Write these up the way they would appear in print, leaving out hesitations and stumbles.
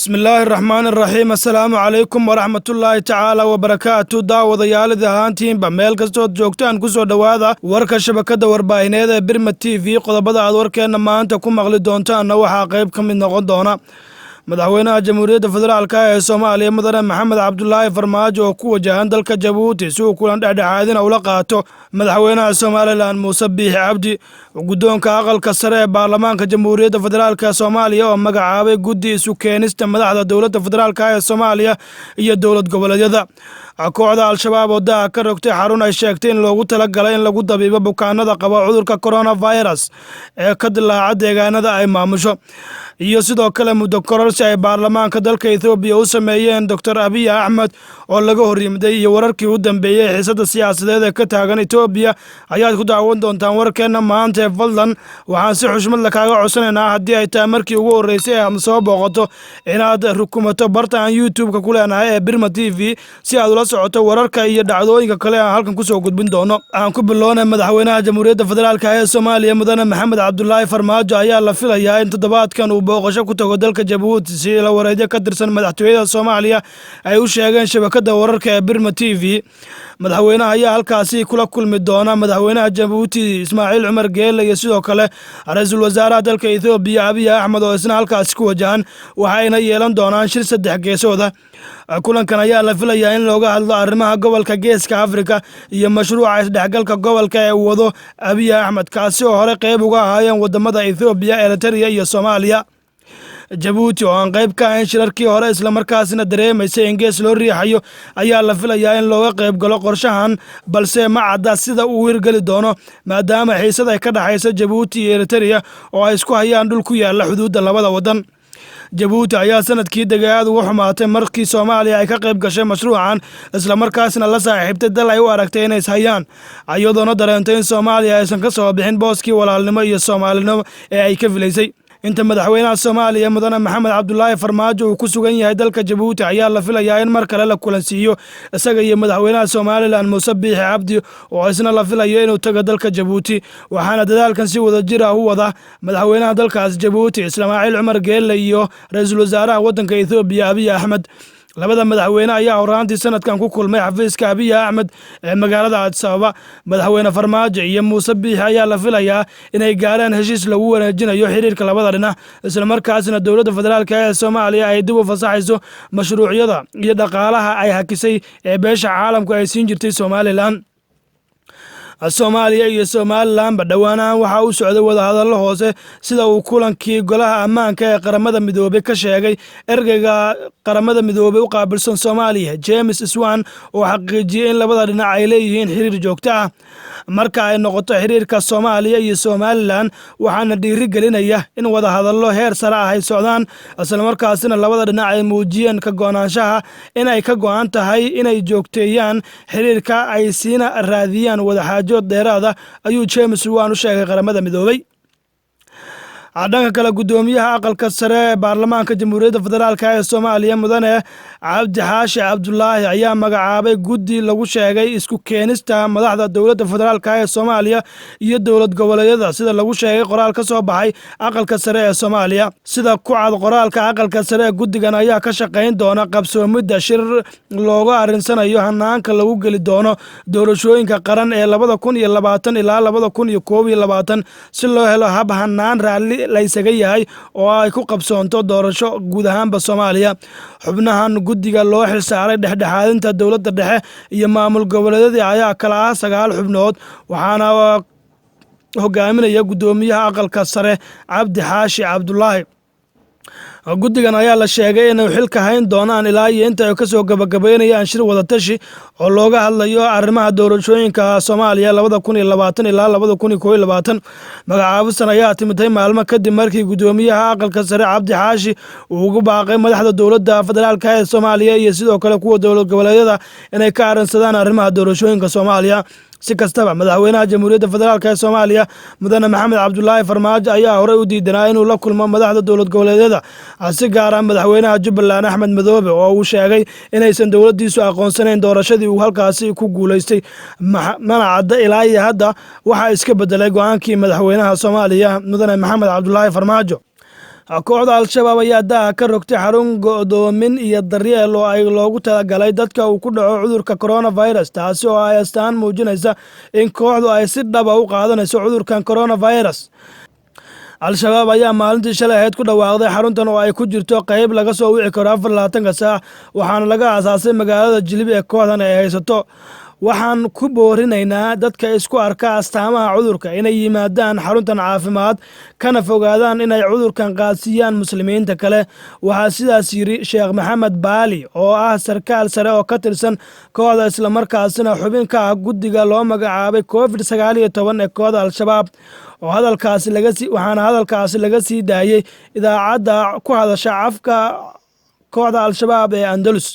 Bismillaahi raxmaani raxiim. Assalaamu calaykum waraxmatullaahi tacaala wabarakaatu. Daawadayaalida ahaantiinba, meel kastood joogtaan, ku soo dhowaada warka shabakadda warbaahineed ee Birma TV. Qodobada aad warkeenna maanta ku maqli doontaanna waxaa qayb ka mid noqon doona: Madaxweynaha Jamhuuriyadda Federaalka ee Soomaaliya, Mudane Maxamed Cabdulaahi Farmaajo, oo ku wajahan dalka Jabuuti si uu kulan dhexdhexaadina ula qaato madaxweynaha Somaliland, Muuse Biixi Cabdi. Guddoonka Aqalka Sare ee Baarlamaanka Jamhuuriyadda Federaalka Soomaaliya oo magacaabay guddi isu keenista madaxda dowladda federaalka ee Soomaaliya iyo dowlad goboleedyada. Kooxda Al-Shabaab oo daha ka rogtay xarun ay sheegtay in loogu talagalay in lagu dabiibo bukaanada qaba cudurka coronavirus ee ka dilaaca deegaanada ay maamusho. Iyo sidoo kale muddo kororsi ay baarlamaanka dalka Ethoobiya u sameeyeen Doctor Abiy Axmed oo laga horyimiday, iyo wararkii u dambeeyey xiisada siyaasadeed ee ka taagan Etoobiya ayaad ku daawan doontaan warkeenna maanta. Ee fadlan, waxaan si xushmad leh kaaga codsanaynaa, haddii ay tahay markii ugu horreysay ee aad soo booqato, inaad rukumato barta aan YouTube-ka ku leenahay ee Birma TV, si aad ula socoto wararka iyo dhacdooyinka kale aan halkan kusoo gudbin doono. Aan ku bilownay. Madaxweynaha Jamhuuriyadda Federaalka ee Soomaaliya, Mudane Maxamed Cabdulaahi Farmaajo, ayaa la filayaa in toddobaadkan uu booqasho ku tago dalka Jabuuti, si la wareedyo ka tirsan madaxtooyada Soomaaliya ay u sheegeen shabakadda wararka ee Birma TV. Madaxweynaha ayaa halkaasi kula kulmi doona madaxweynaha Jabuuti, Ismaaciil Cumar Geele, iyo sidoo kale ra-iisul wasaaraha dalka Ethoobiya, Abiy Axmed, oo isna halkaasi ku wajahan, waxayna yeelan doonaan shir saddex geesooda. Kulankan ayaa la filayaa in looga hadlo arrimaha gobolka Geeska Afrika iyo mashruuca isdhexgalka gobolka ee uu wado Abiy Axmed, kaasi oo hore qeyb uga ahaayeen wadamada Ethoobiya, Eritrea iyo Soomaaliya. Jabuuti oo aan qayb ka ahayn shirarkii hore, islamarkaasina dareemaysay in gees loo riixayo, ayaa la filayaa in looga qayb galo qorshahan, balse ma cadda sida uu hirgeli doono, maadaama xiisad ay ka dhexayso Jabuuti iyo Eritrea oo ay isku hayaan dhul ku yaala xuduudda labada waddan. Jabuuti ayaa sanadkii degay aad uga xumaatay markii Soomaaliya ay ka qayb gashay mashruucan, islamarkaasna la saaxiibtay dal ay u aragtay inay ishayaan, iyadoona dareentay in Soomaaliya aysan ka soo bixin booskii walaalnimo iyo soomaalinimo ee ay ka filaysay. Inta madaxweynaha Soomaaliya, Mudane Maxamed Cabdulaahi Farmaajo, uu ku sugan yahay dalka Jabuuti ayaa la filayaa in mar kale la kulansiiyo isaga iyo madaxweynaha Somaliland, Muuse Biixi Cabdi, oo isna la filayo inuu tago dalka Jabuuti. Waxaana dadaalkan si wada jir ah u wada madaxweynaha dalkaas Jabuuti, Ismaaciil Cumar Geelle, iyo ra-iisul wasaaraha waddanka Ethoobiya, Abiy Axmed. Labada madaxweyne ayaa horaantii sanadkan ku kulmay xafiiska Abiy Axmed ee magaalada Addis Ababa. Madaxweyne Farmaajo iyo Muuse Biixi ayaa la filayaa inay gaaraan heshiis lagu wanaajinayo xiriirka labada dhinac, islamarkaasna dowladda federaalka ee Soomaaliya ay dib u fasaxayso mashruucyada iyo dhaqaalaha ay hakisay ee beesha caalamku ay siin jirtay Somaliland. Soomaaliya iyo Somalilandba dhowaanahan waxaa u socday wadahadallo hoose, sida uu kulankii Golaha Ammaanka ee Qaramada Midoobey ka sheegay ergeyga Qaramada Midoobey u qaabilsan Soomaaliya, James Swan, oo xaqiijiyey in labada dhinac ay leeyihiin xiriir joogto ah. Marka ay noqoto xiriirka Soomaaliya iyo Somaliland, waxaana dhiiri gelinaya in wadahadallo heer sare ah ay socdaan, islamarkaasina labada dhinac ay muujiyeen ka go'naanshaha in ay ka go'an tahay inay joogteeyaan xiriirka, ay siina raadiyaan wadaxaajood dheeraada, ayuu James Swan u sheegay Qaramada Midoobey. Dhanka kale, guddoomiyaha Aqalka Sare ee Baarlamaanka Jamhuuriyadda Federaalka ee Soomaaliya, Mudane Cabdi Xaashi Cabdulaahi, ayaa magacaabay guddi lagu sheegay isku keenista madaxda dowladda federaalka ee Soomaaliya iyo dowlad goboleedyada, sida lagu sheegay qoraal ka soo baxay Aqalka Sare ee Soomaaliya. Sida ku cad qoraalka Aqalka Sare ee guddigan ayaa ka shaqayn doona qabsoomidda shir looga arrinsanayo hanaanka lagu geli doono doorashooyinka qaran ee 2020 ilaa 2021, si loo helo hab hanaan raalli laysaga yahay oo ay ku qabsoonto doorasho guud ahaanba Soomaaliya. Xubnahan guddiga loo xilsaaray dhexdhexaadinta dowladda dhexe iyo maamul goboleedyadii ayaa kala ah sagaal xubnood, waxaana hogaaminaya guddoomiyaha Aqalka Sare, Cabdi Xaashi Cabdulaahi. Guddigan ayaa la sheegay inay xilka hayn doonaan ilaa iyo inta ay kasoo gabagabeynayaan shir wadatashi oo looga hadlayo arrimaha doorashooyinka Soomaaliya 2020 ilaa 2021. Magacaabisan ayaa timitay maalmo kadib markii guddoomiyaha Aqalka Sare, Cabdi Xaashi, uu ugu baaqay madaxda dowladda federaalka ee Soomaaliya iyo sidoo kale kuwa dowlad goboleedyada inay ka arrinsadaan arrimaha doorashooyinka Soomaaliya. Si kastaba, madaxweynaha Jamhuuriyadda Federaalka ee Soomaaliya, Mudane Maxamed Cabdulaahi Farmaajo, ayaa horey u diidanaa inuu la kulmo madaxda dowlad goboleedyada, si gaar ah madaxweynaha Jubbaland, Axmed Madoobe, oo uu sheegay inaysan dowladdiisu aqoonsanayn doorashadii uu halkaasi ku guulaystay. Mana cadda ilaa iyo hadda waxaa iska bedelay go'aankii madaxweynaha Soomaaliya, Mudane Maxamed Cabdulaahi Farmaajo. Kooxda Al-Shabaab ayaa daaha ka rogtay xarun go'doomin iyo daryeel oo ay loogu talagalay dadka uu ku dhaco cudurka coronavirus, taasi oo ay astaan muujinaysa in kooxdu ay si dhaba u qaadanayso cudurkan coronavirus. Al-Shabaab ayaa maalintii shalay ahayd ku dhawaaqday xaruntan oo ay ku jirto qayb laga soo wici karo 24-ka saac, waxaana laga aasaasay magaalada Jilib ee kooxdan ay haysato. "Waxaan ku boorinaynaa dadka isku arka astaamaha cudurka inay yimaadaan xaruntan caafimaad, kana fogaadaan inay cudurkan qaadsiiyaan Muslimiinta kale," waxaa sidaas yidhi Sheekh Maxamed Baali oo ah sarkaal sare oo ka tirsan kooxda, islamarkaasina xubin ka ah guddiga loo magacaabay COVID-19 ee kooxda Al-Shabaab oo hadalkaasi lagasi. Waxaana hadalkaasi laga sii daayey idaacadda ku hadasha afka kooxda Al-Shabaab ee Andalus.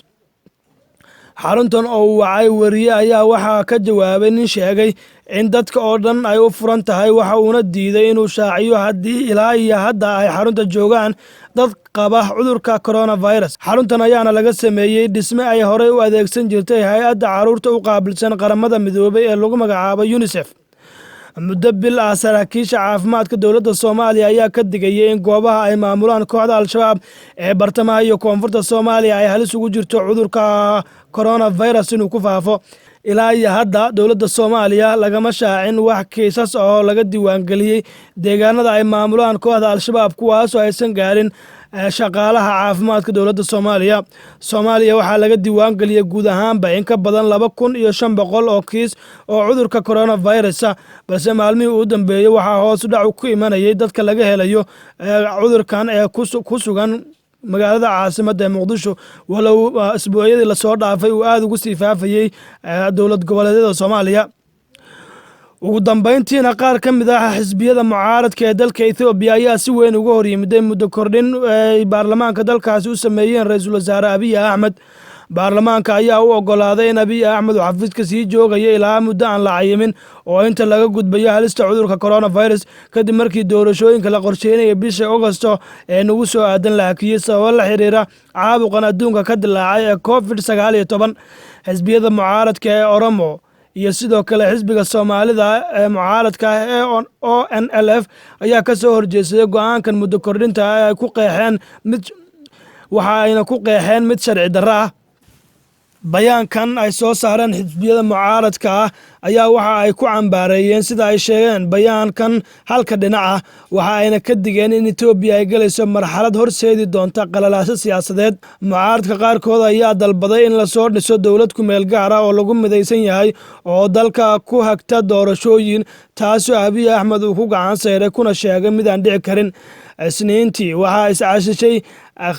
Xaruntan oo uu wacay weriye ayaa waxaa ka jawaabay nin sheegay in dadka oo dhan ay u furan tahay. Waxa uuna diiday inuu shaaciyo haddii ilaa iyo hadda ay xarunta joogaan dad qaba cudurka coronavirus. Xaruntan ayaana laga sameeyey dhisme ay horey u adeegsan jirtay hay-adda carruurta u qaabilsan Qaramada Midoobay ee lagu magacaabo UNICEF. Muddo bil ah saraakiisha caafimaadka dowladda Soomaaliya ayaa ka digayay in goobaha ay maamulaan kooxda Al-Shabaab ee bartamaha iyo koonfurta Soomaaliya ay halis ugu jirto cudurka coronavirus inuu ku faafo. Ilaa iyo hadda dowladda Soomaaliya lagama shaacin wax kiisas oo laga diiwaangeliyey deegaanada ay maamulaan kooxda Al-Shabaab, kuwaasoo aysan gaarin shaqaalaha caafimaadka dowladda Soomaaliya. Soomaaliya waxaa laga diiwaangeliyey guud ahaanba in ka badan 2500 oo kiis oo cudurka coronavirus, balse maalmihii uu dambeeyey waxaa hoos dhac ku imanayay dadka laga helayo cudurkan ee ku sugan magaalada caasimadda ee Muqdisho, walow isbuucyadii lasoo dhaafay uu aada ugu sii faafayey dowlad goboleedyada Soomaaliya. Ugu dambeyntiina, qaar ka mid ah xisbiyada mucaaradka ee dalka Ethoobiya ayaa si weyn uga hor yimiday muddo kordhin ay baarlamaanka dalkaasi u sameeyeen ra-iisul wasaare Abiy Axmed. Baarlamaanka ayaa u ogolaaday in Abiy Axmed uu xafiiska sii joogayo ilaa muddo aan la cayimin oo inta laga gudbayo halista cudurka coronavirus, kadib markii doorashooyinka la qorsheynaya bisha Ogosto ee nagu soo aadan la hakiyey sababo la xiriira caabuqan adduunka ka dilaacay ee COVID-19. Xisbiyada mucaaradka ee Oromo iyo sidoo kale xisbiga Soomaalida ee mucaaradka ah ee ONLF ayaa ka soo horjeedsaday go-aankan muddo kordhinta ay ku qeexeen mid, waxa ayna ku qeexeen mid sharci darro ah. Bayaankan ay soo saareen xisbiyada mucaaradka ah ayaa waxa ay ku cambaareeyeen, sida ay sheegeen, bayaankan halka dhinac ah, waxa ayna ka digeen in Etoobiya ay gelayso marxalad horseedi doonta qalalaaso siyaasadeed. Mucaaradka qaarkood ayaa dalbaday in lasoo dhiso dowlad kumeel gaar ah oo lagu midaysan yahay oo dalka ku hagta doorashooyin, taasoo Abiy Axmed uu ku gacan sayray, kuna sheegay mid aan dhici karin. Isniintii waxaa iscashishay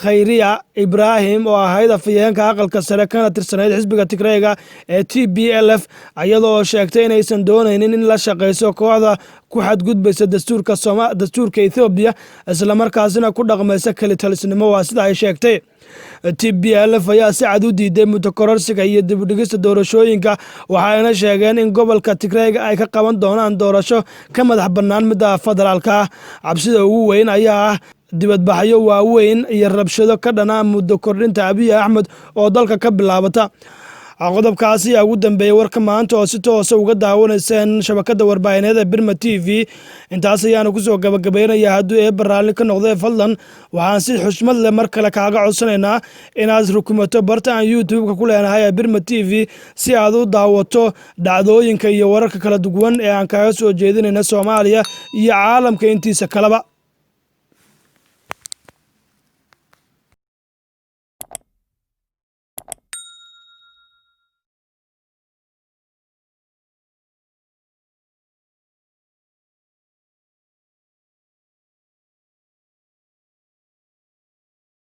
Khayriya Ibraahim oo ahayd afhayeenka aqalka sare kana tirsanayd xisbiga Tigreyga ee TPLF, iyadoo sheegtay inaysan doonaynin in la shaqeyso kooxda ku xadgudbaysa dastuurka Ethoobiya, islamarkaasina ku dhaqmaysa kelitalisnimo, waa sida ay sheegtay. TPLF ayaa si cad u diiday muddo kororsiga iyo dibudhigista doorashooyinka, waxayna sheegeen in gobolka Tigreyga ay ka qaban doonaan doorasho ka madax bannaan midda federaalka ah. Cabsida ugu weyn ayaa ah dibadbaxyo waaweyn iyo rabshado ka dhana muddo kordhinta Abiy Axmed oo dalka ka bilaabata. Qodobkaasi ayaa ugu dambeeyey warka maanta oo si toosa uga daawanayseen shabakada warbaahineed ee Birma TV. Intaas ayaana kusoo gabagabeynaya hadduu Eebba raalli ka noqdee. Fadlan waxaan si xushmad leh mar kale kaaga codsanaynaa inaad rukumato barta aan YouTube-ka ku leenahay ee Birma TV, si aad u daawato dhacdooyinka iyo wararka kala duwan ee aan kaaga soo jeedinayna Soomaaliya iyo caalamka intiisa kaleba.